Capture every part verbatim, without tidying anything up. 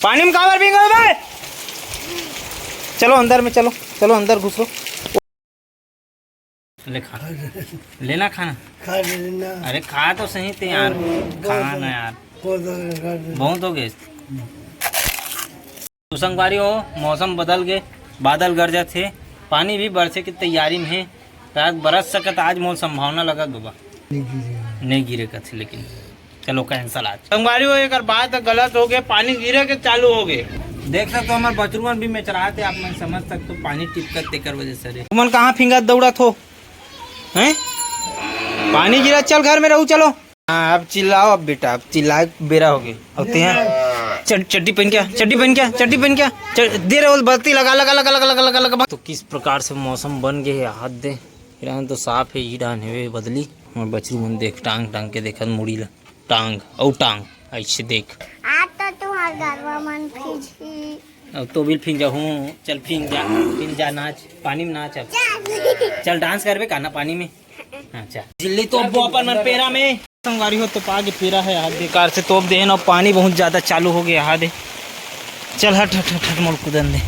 पानी में काबर भींगे हो बे? चलो अंदर में, चलो, चलो अंदर घुसो। ले खा, लेना खाना। खा लेना। अरे खा तो सही ते यार, बहुत खा ना यार, बहुत हो गए। तो संगवारी हो, मौसम बदल गए, बादल गरजत हे, पानी भी बरसे की तैयारी में हे। रात बरस सकत, आज मोर संभावना लगत बाबा। नहीं गिरे। नहीं गिरे कथे, लेकिन चलो cancel आज। संगवारी हो, एकर बात गलत हो गए, पानी गिरे के चालू हो गए। देख सकते हो, हमारे बचरुअन भी मेचरात हे, आप मन समझ सकते हो, पानी टिपकत तेकर वजह से रे। तुमन कहाँ फिंगत दौड़त हो? हैं? पानी गिरा, चल घर में रहू, चलो। हाँ, अब चिल्लाओ, अब बेटा, अब चिल्लाए बेरा हो गए। अब ते हैं, चड-, चड्डी पहन के आ, चड्डी पहन के आ, चड्डी पहन के आ, चड-, दे रहे हो बत्ती लगा, लगा, लगा। तो किस प्रकार से मौसम बन गए है, हाथ दे। इरान तो साफ है, ई डान हेवे बदली। और बचरू मन देख, टांग टांग के देखत मुड़ी ला, टांग, अउ टांग, ऐसे देख। आज तो तुहार गरवा मन फिजही। अब तो बिल फिंग जाहूँ, चल फिंग जा, फिंग जा नाच, पानी में नाच अब। चल। चल dance करबे का ना पानी में? हाँ, चल। झिल्ली तो अपन मन पेरा में। संगवारी हो, तो पागे पेरा है, हाथ दे। कार से तोप दे है ना, पानी बहुत ज्यादा चालू हो गया, हाथ दे। चल हट, हट, हट, हट, मोल कुदन दे।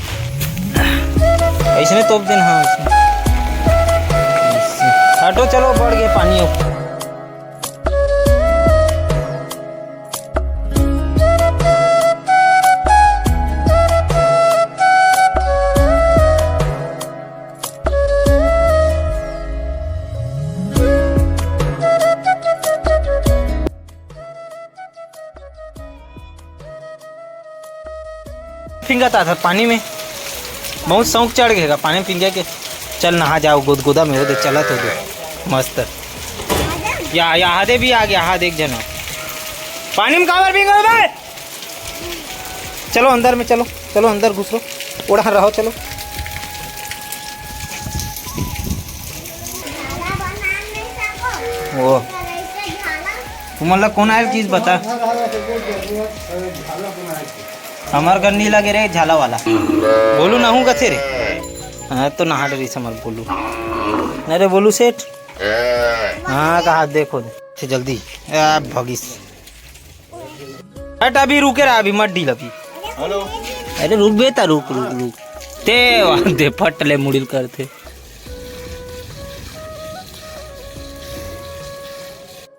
ऐसे में तोप देना, हाँ, ऐसे। हटो, चलो, बढ़ गया पानी अब। फिंगत आत हस पानी में, बहुत शौक चढ़ गए पानी में फिंगे के। चल नहा जाओ, गुदगुदा में हो दे, चलत हो दे, मस्त। या, या हादे भी आ गया, हादे एक जना। पानी में काबर फिंगे हो बे? चलो अंदर में, चलो, चलो अंदर घुसो, ओढ़ा रहो, चलो। वो तुमन ला कौन आयल चीज बता? हमार घर नी लगे रे झाला वाला। बोलू नहू कथे रे। हाँ, तो नहा डरी समर बोलू। अरे बोलू सेठ। हाँ, कहा देखो दे। जल्दी। आ, भगिस। हट, अभी रुके रहा, अभी मत डील अभी। हेलो। अरे रुक बेटा, रुक, रुक, रुक। ते, दे फट ले मुड़िल करथे।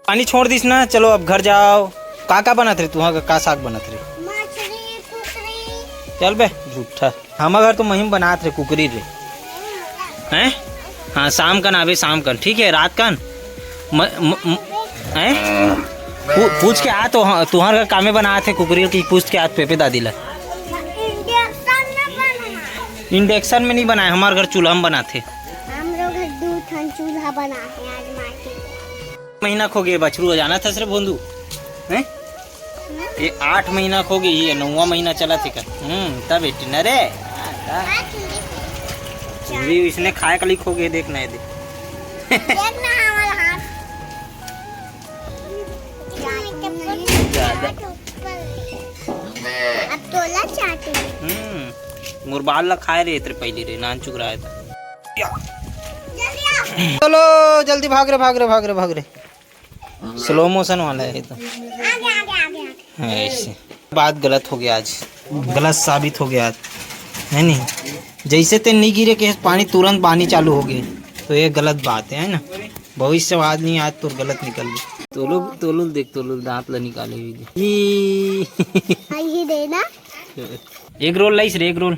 पानी छोड़ दिस ना, चलो अब घर जाओ। का, का बनत रे तुहा, का साग बनत रे? मछली, कुकरी। चल बे, झूठा। हमर घर तो महीम बनात रे कुकरी रे। हैं? हाँ, शाम कन आबे, शाम कन, ठीक है, रात कन। म-, म-, म-, हैं? पू-, पूछ के आ तो, हाँ, तुहर घर कामे बनात हे कुकरी की, पूछ के आ पेपे दादी ला। इंडक्शन में बनाए। इंडक्शन में नहीं बनाए, हमार घर चूल्हा में बनात हे। हम लोग घर दू ठन चूल्हा बनात हे आज माटी। महीना खो गए बछरू, जाना था सिर्फ भोंदू। हैं? ये आठ महीना खो गई, ये नौवा महीना चला थी कर। हम्म, तब बेटी न रे। चूड़ी इसने खाए कली खो गए, देख ना ये दे। देख ना हमारा हाथ। ज्यादा। अब तोला चाटू। हम्म, मोर बाल ला खाए रे, तेरे पहली रे, नान चुक रहा है था। चलो, जल्दी भाग रे, भाग रे, भाग रे, भाग रे। Slow motion वाला है ये तो। आगे, आगे, आगे, आगे। हाँ, ऐसे। बात गलत हो गया आज, गलत साबित हो गया आज, है नहीं? जैसे ते नहीं गिरे के पानी, तुरंत पानी चालू हो गए, तो ये गलत बात है, है ना? भविष्यवाणी आज तो गलत निकल गई। तोलू, तोलू देख, तोलू दांत ला निकाले हुए दे। ई। हाँ, ये दे ना। Egg roll लाइस रे, egg roll।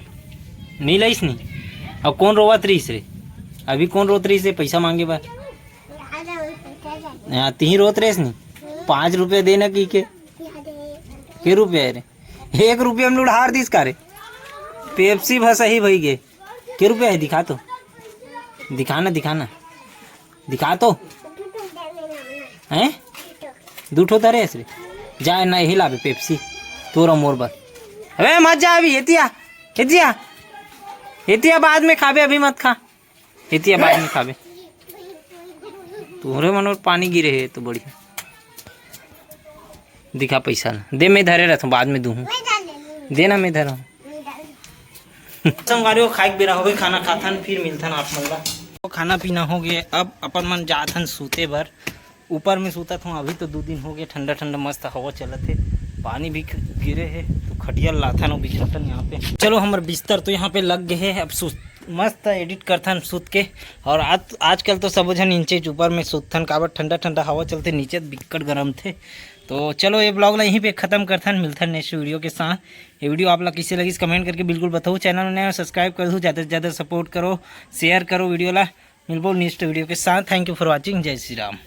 नहीं लाइस नहीं। अब कौन रोवत रहीस रे? अभी कौन रोत रहीस रे, पैसा मांगे बर? हाँ, तिही रोत रहीस नहीं। पाँच रुपया देना की के? के रुपया है रे? एक रुपया में उधार दिस का रे? पेप्सी भर सही भई गे। के रुपया है, दिखा तो। दिखा ना, दिखा ना। दिखा तो। हैं? दू ठो धरे हस रे। जा ना, यही लाबे पेप्सी। तोर अउ मोर बर। अबे मत जा अभी, एतिया। एतिया। एतिया बाद में खाबे, अभी मत खा। एतिया बाद में खाबे। तोहरे मन में पानी गिरे हे तो बढ़िया। दिखा पैसा ला। दे, मैं धरे रहथों, बाद में दूहूँ। दे ना, मैं धरा हूँ। संगवारी हो, खाए के बेरा होगे, खाना खाथन, फिर मिलथन आप मन ला। तो खाना पीना हो गए, अब अपन मन जाथन सूते बर। ऊपर में सूतत हूँ, अभी तो दो दिन हो गए, ठंडा ठंडा मस्त हवा चलत हे। पानी भी गिरे हे तो खटिया लाथन अउ बिछाथन यहाँ पे। चलो, हमर बिस्तर तो यहाँ पे लग गए हे। अब सुत, मस्त एडिट करथन सुत के। और आज, आजकल तो सबो झन नीचे ऊपर में सुतथन, काबर ठंडा ठंडा हवा चलथे, नीचे बिक्कट गरम थे। तो चलो, ये ब्लॉग ला यहीं पे खत्म करथन, मिलथन नेक्स्ट वीडियो के साथ। ये वीडियो आप ला किसे लगिस, कमेंट करके बिल्कुल बताओ। चैनल नया सब्सक्राइब कर दो, ज़्यादा से ज़्यादा सपोर्ट करो, शेयर करो वीडियो ला। मिलबो नेक्स्ट वीडियो के साथ। Thank you for watching। जय श्री राम।